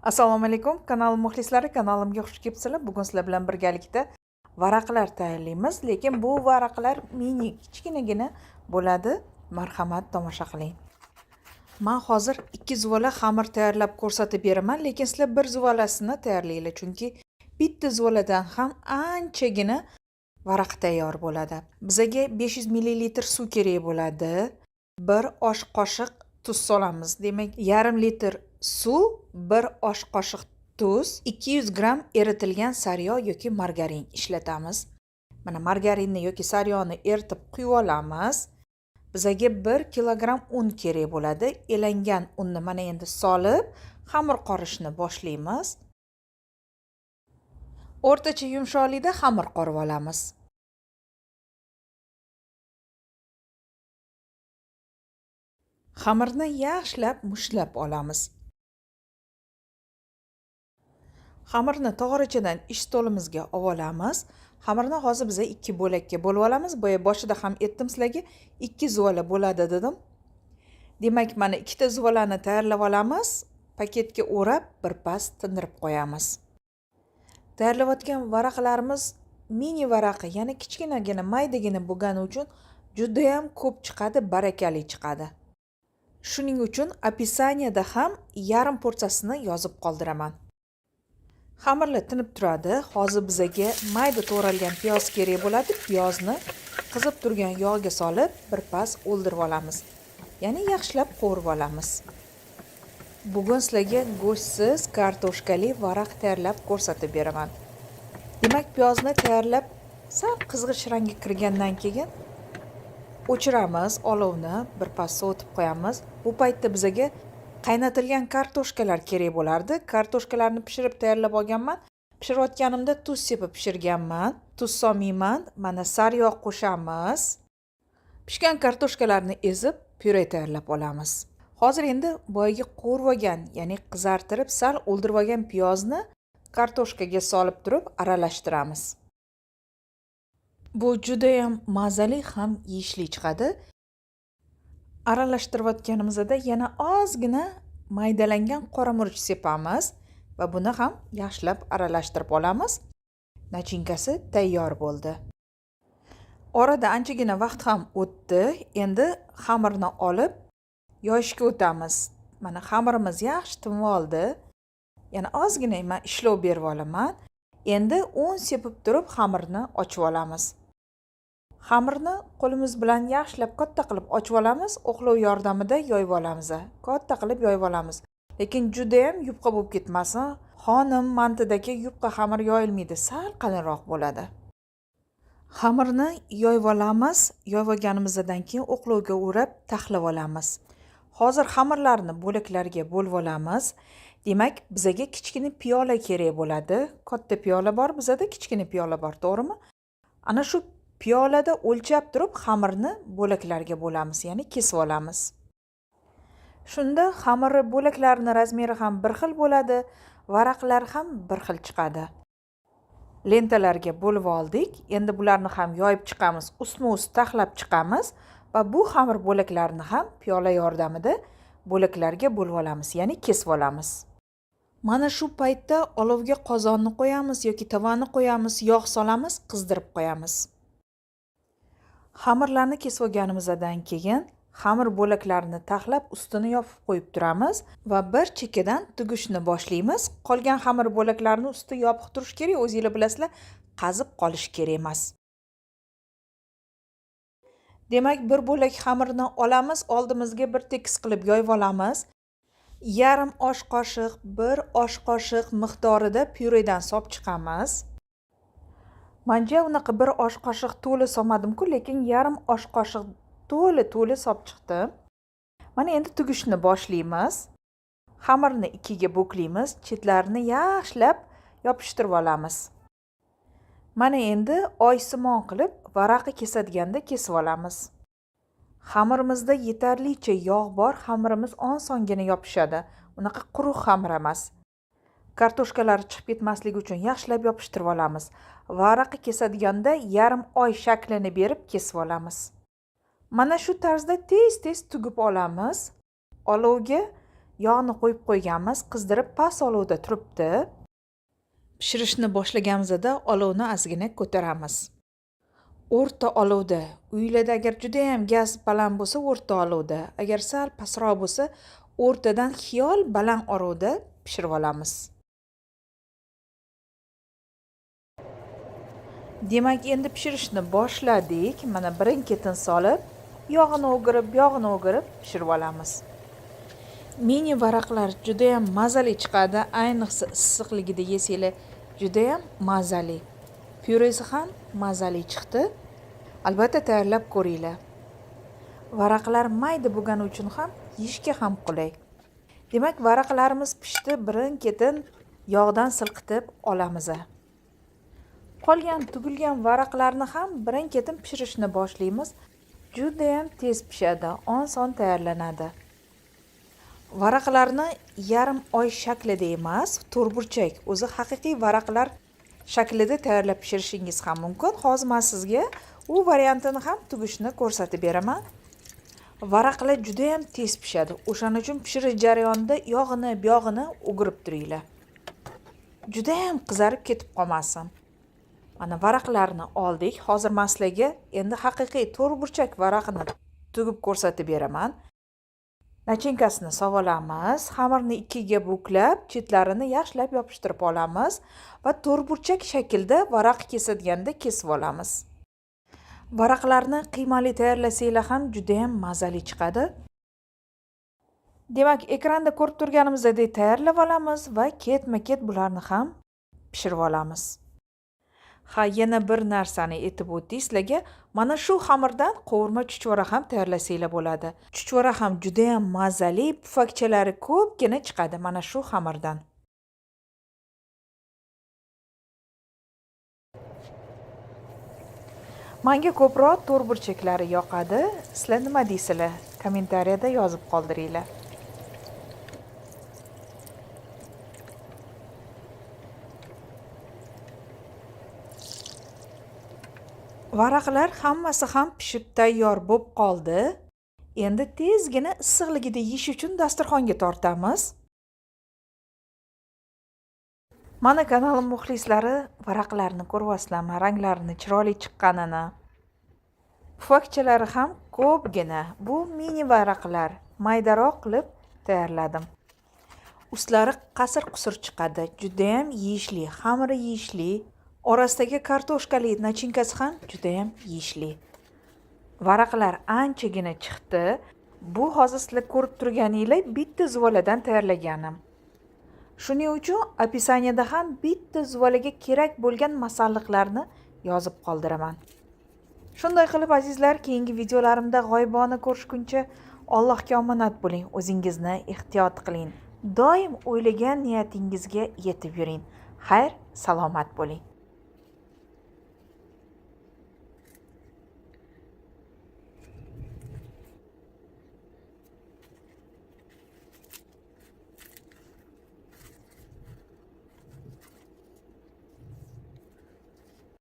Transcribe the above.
Assalomu alaykum, kanal muxlislari, kanalimga xush kelibsizlar. Bugun sizlar bilan birgalikda varaqlar tayyorlaymiz, lekin bu varaqlar mini, kichkinagina bo'ladi. Marhamat, tomosha qiling. Man hozir 2 zuvala xamir tayyorlab ko'rsatib beraman, lekin sizlar bir zuvalasini tayyorlanglar, chunki bitta zuvaladan ham anchagina varaq tayyor bo'ladi. Bizaga 500 ml suv kerak bo'ladi. 1 osh qoshiq tuz solamiz. Demak, yarim litr suv, 1 osh qoshiq tuz, 200 gramm eritilgan sariyog' yoki margarin ishlatamiz. Mana margarinni yoki sariyog'ni eritib quyib olamiz. Bizaga 1 kilogramm un kerak bo'ladi. Elangan unni mana endi solib, xamir qorishni boshlaymiz. O'rtacha yumshoqlikda xamir qorib olamiz. Xamirni yaxshilab mushlab olamiz. Xamirni tog'orachadan ish stolimizga olib olamiz. Xamirni hozir biz 2 bo'lakka bo'lib olamiz. Boya boshida ham aytdim sizlarga, 2 zuvala bo'ladi dedim. Demak, mana 2 ta zuvalani tayyorlab olamiz. Paketga o'rab birpas tindirib qo'yamiz. Tayyorlayotgan varaqlarimiz mini varaqi, ya'ni kichkinagina, maydagina bo'lgani uchun juda ham ko'p chiqadi, barakali chiqadi. Shuning uchun описаниеda ham yarim porsiyasini yozib qoldiraman. Xamirlar tinib turadi. Hozir bizaga mayda to'g'ralgan piyoz kerak bo'ladi. Piyozni qizib turgan yog'ga solib, birpas o'ldirib olamiz. Ya'ni yaxshilab qovurib olamiz. Bugun sizlarga go'shtsiz kartoshkali varaq tayyorlab ko'rsatib beraman. Demak, piyozni tayyorlab sal qizg'ish rangga kirgandan keyin o'chiramiz olovni, birpas sovutib qo'yamiz. Bu paytda bizaga qaynatilgan kartoshkalar kerak bo'lardi. Kartoshkalarni pishirib tayyorlab olganman. Pishirayotganimda tuz sepib pishirganman. Tuz solmayman. Mana sariyog' qo'shamiz. Pishgan kartoshkalarni ezib pyure tayyorlab olamiz. Hozir endi boyagi qovurib olgan, ya'ni qizartirib sal o'ldirib olgan piyozni kartoshkaga solib turib aralashtiramiz. Bu juda ham mazali ham yeyishli chiqadi. Aralashtirayotganimizda yana ozgina maydalangan qora murch sepamiz va buni ham yaxshilab aralashtirib olamiz. Nachinkasi tayyor bo'ldi. Orada anchagina vaqt ham o'tdi. Endi xamirni olib yoyishga o'tamiz. Mana xamirimiz yaxshi tinib oldi. Yana ozgina men ishlov berib olaman. Endi un sepib turib xamirni ochib olamiz. Xamirni qo'limiz bilan yaxshilab katta qilib ochib olamiz, o'qlov yordamida yoyib olamiz. Katta qilib yoyib olamiz. Lekin juda ham yupqa bo'lib ketmasin. Xonim mantidagi yupqa xamir yoyilmaydi, sal qalinroq bo'ladi. Xamirni yoyib olamiz. Yoyib olganimizdan keyin o'qlovga o'rab taxlab olamiz. Hozir xamirlarni bo'laklarga bo'lib olamiz. Demak, bizaga kichkina piyola kerak bo'ladi. Katta piyola bor, bizada kichkina piyola bor, to'g'rimi? Ana shu piyolada o'lchab turib xamirni bo'laklarga bo'lamiz, ya'ni kesib olamiz. Shunda xamir bo'laklarini razmeri ham bir xil bo'ladi, varaqlar ham bir xil chiqadi. Lentalarga bo'lib oldik. Endi bularni ham yoyib chiqamiz, ustma-ust taxlab chiqamiz va bu xamir bo'laklarini ham piyola yordamida bo'laklarga bo'lib olamiz, ya'ni kesib olamiz. Mana shu paytda olovga qozonni qo'yamiz yoki tavani qo'yamiz, yog' solamiz, qizdirib qo'yamiz. Xamirlarni kesib olganimizdan keyin xamir bo'laklarini taxlab ustini yopib qo'yib turamiz va bir chekkadan tugishni boshlaymiz. Qolgan xamir bo'laklarini usti yopiq turishi kerak, o'zingizlar bilasizlar, qazib qolish kerak emas. Demak, bir bo'lak xamirni olamiz, oldimizga bir tekis qilib yoyib olamiz. Yarim osh qoshiq, 1 osh qoshiq miqdorida pyuredan solib chiqamiz. Manja unaqa 1 osh qoshiq to'la solmadim-ku, lekin yarim osh qoshiq to'la-to'la solib chiqdim. Mana endi tugishni boshlaymiz. Xamirni 2ga buklaymiz, chetlarini yaxshilab yopishtirib olamiz. Mana endi oysimon qilib varaqi kesadiganda kesib olamiz. Xamirimizda yetarlicha yog' bor, xamirimiz osongina yopishadi. Unaqa quruq xamir emas. Kartoshkalar chiqib ketmasligi uchun yaxshilab yopishtirib olamiz. Varaqi kesadiganda yarim oy shaklini berib kesib olamiz. Mana shu tarzda tez-tez tugib olamiz. Olovga Yog'ni qo'yib qo'yganmiz, qizdirib past olovda turibdi. Pishirishni boshlaganimizda olovni ozgina ko'taramiz. O'rta olovda, uylarda agar juda ham gaz baland bo'lsa, o'rta olovda, agar sal pastroq bo'lsa, o'rtadan xiyol baland olovda pishirib olamiz. Demak, endi pishirishni boshladik. Mana birin-ketin solib, yog'ini o'girib, yog'ini o'girib pishirib olamiz. Mini varaqlar juda ham mazali chiqadi, ayniqsa issiqligida yesanglar juda ham mazali. Pyuresi ham mazali chiqdi. Albatta tayyorlab ko'ringlar. Varaqlar mayda bo'lgani uchun ham yeyishga ham qulay. Demak, varaqlarimiz pishdi, birin-ketin yog'dan silqitib olamiz. Qolgan tugilgan varaqlarni ham birin-ketin pishirishni boshlaymiz. Juda ham tez pishadi, oson tayyorlanadi. Varaqlarni yarim oy shaklida emas, to'rtburchak, o'zi haqiqiy varaqlar shaklida tayyorlab pishirishingiz ham mumkin. Hozir men sizga u variantini ham tugishni ko'rsatib beraman. Varaqlar juda ham tez pishadi. O'shaning uchun pishirish jarayonida yog'ini, buyog'ini o'girib turinglar. Juda ham qizarib ketib qolmasin. Mana varaqlarni oldik. Hozir men sizlarga endi haqiqiy to'rtburchak varaqni tugib ko'rsatib beraman. Nachinkasini solamiz, xamirni ikkiga buklab, chetlarini yaxshilab yopishtirib olamiz va to'rtburchak shaklda varaq kesadiganda kesib olamiz. Varaqlarni qiymali tayyorlasanglar ham juda ham mazali chiqadi. Demak, ekranda ko'rib turganimizdek tayyorlab olamiz va ketma-ket bularni ham pishirib olamiz. Ha, yana bir narsani aytib o'tdik sizlarga. Mana shu xamirdan qovurma chuchvara ham tayyorlasanglar bo'ladi. Chuchvara ham juda ham mazali, pufakchalari ko'pgina chiqadi mana shu xamirdan. Menga ko'proq to'rtburchaklari yoqadi. Sizlar nima deysizlar? Kommentariyada yozib qoldiringlar. Varaqlar hammasi ham pishib tayyor bo'lib qoldi. Endi tezgina issiqligida yeyish uchun dasturxonga tortamiz. Mana kanalim muxlislari varaqlarni ko'ryapsizlarmi? Ranglarini chiroyli chiqqanini. Pufakchalari ham ko'pgina. Bu mini varaqlar. Maydaroq qilib tayyorladim. Ustlari qasir-qusur chiqadi. Juda ham yeyishli, xamiri yeyishli. Orasidagi kartoshkali nachinkasi ham juda ham yeyishli. Varaqlar anchagina chiqdi. Bu hozir sizlar ko'rib turganinglar bitta zuvaladan tayyorlaganim. Shuning uchun opisaniyada ham bitta zuvalaga kerak bo'lgan masalliqlarni yozib qoldiraman. Shunday qilib azizlar, keyingi videolarimda g'oyibona ko'rishguncha Allohga omonat bo'ling, o'zingizni ehtiyot qiling. Doim o'ylagan niyatingizga yetib yuring. Xayr, salomat bo'ling.